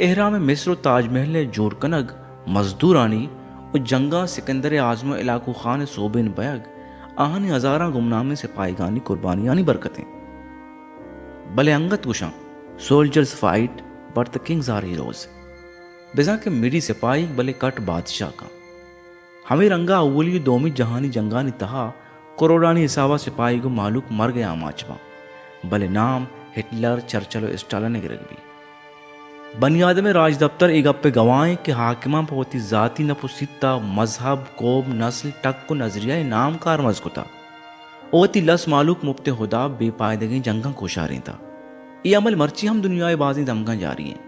اہرام مصر و تاج محل ءِ جوڑ کنگ، مزدورانی و جنگاں سکندر اعظم و ہلاکو خان ءِ سوبین بئیگ، آہانی ہزاراں گمنامیں سپاہیگانی قربانیانی برکت انت۔ بلے انگت گوشاں، Soldiers fight, but the kings are heroes۔ بزاں کہ مڑی سپاہیگ بلے کٹ بادشاہکاں۔ ہمے رنگ ءَ اولی و دومی جہانی جنگانی تہا کروڑانی حساب ءَ سپاہیگ و مہلوک مرگ ءِ آماچ باں، بلے نام ہٹلر، چرچل و اسٹالن ءِ گرگ بیت۔ بنی آدم ءِ راجدپتر اے گپ ءِ گواہ انت کہ حاکماں پہ وتی ذاتی نپ و سیت ءَ مذہب، قوم، نسل، ٹک و نظریہ ءِ نام کارمرز کتہ و وتی لس مہلوک مپت ءِ ہدا بے پائدگیں جنگاں کوشارینتہ۔ اے عمل مرچی ہم دنیا ءِ بازیں دمگاں جاری انت۔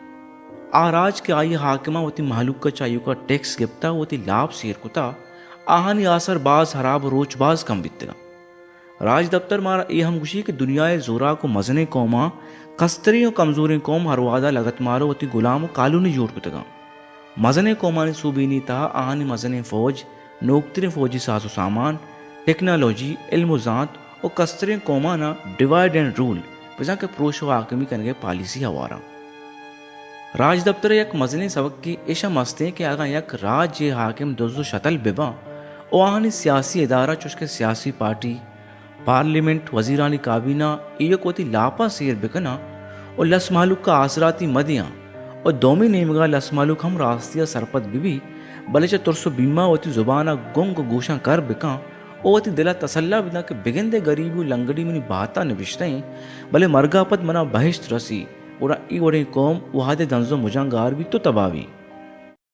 آ راج کہ آئی ءِ حاکماں وتی مہلوک ءَ چہ ایوک ءَ ٹیکس گپتہ و وتی لاپ سیر کتہ، آہانی آسر باز ہراب و روچ باز کم بیتگاں۔ راجدپتر مارا اے ہم گوشی کہ دنیا ءِ زوراک و مزنیں قوماں کستریں و کمزوریں قوم ہر وہدا لگتمال و وتی گلام و کالونی جوڑ کتگاں۔ مزنیں قومانی سوبینی تہا آہانی مزنیں فوج، نوکتریں فوجی ساز و سامان، ٹیکنالوجی، علم و زانت و کستریں قومانا ڈیوائیڈ اینڈ رول، بزاں کہ پروش و حاکمی کنگ ءِ پالیسی ہوار انت۔ راجدپتر ءِ یک مزنیں سبکے ایش ہم استیں کہ اگاں یک راج ءِ حاکم دز و شتل بباں و آہانی سیاسی ادارہ چوش کہ سیاسی پارٹی، پارلیمنٹ، وزیرانی کابینہ ایوک وتی لاپاں سیر بکناں و لس مہلوک ءَ آسراتی مدیاں و دومی نیمگا لس مہلوک ہم راستی ءَ سرپد ببی، بلے چہ ترس و بیما وتی زبان ءَ گنگ و گوشاں کر بکاں و وتی دل ءَ تسلا بداں کہ بگندے گریبی و لنگڑی منی بہتا نبشتہ ایں، بلے مرگا پد منا بہشت رسی، گڑا اے وڑیں قوم وہدے دنز و مجاں گار بیت و تباہ بیت۔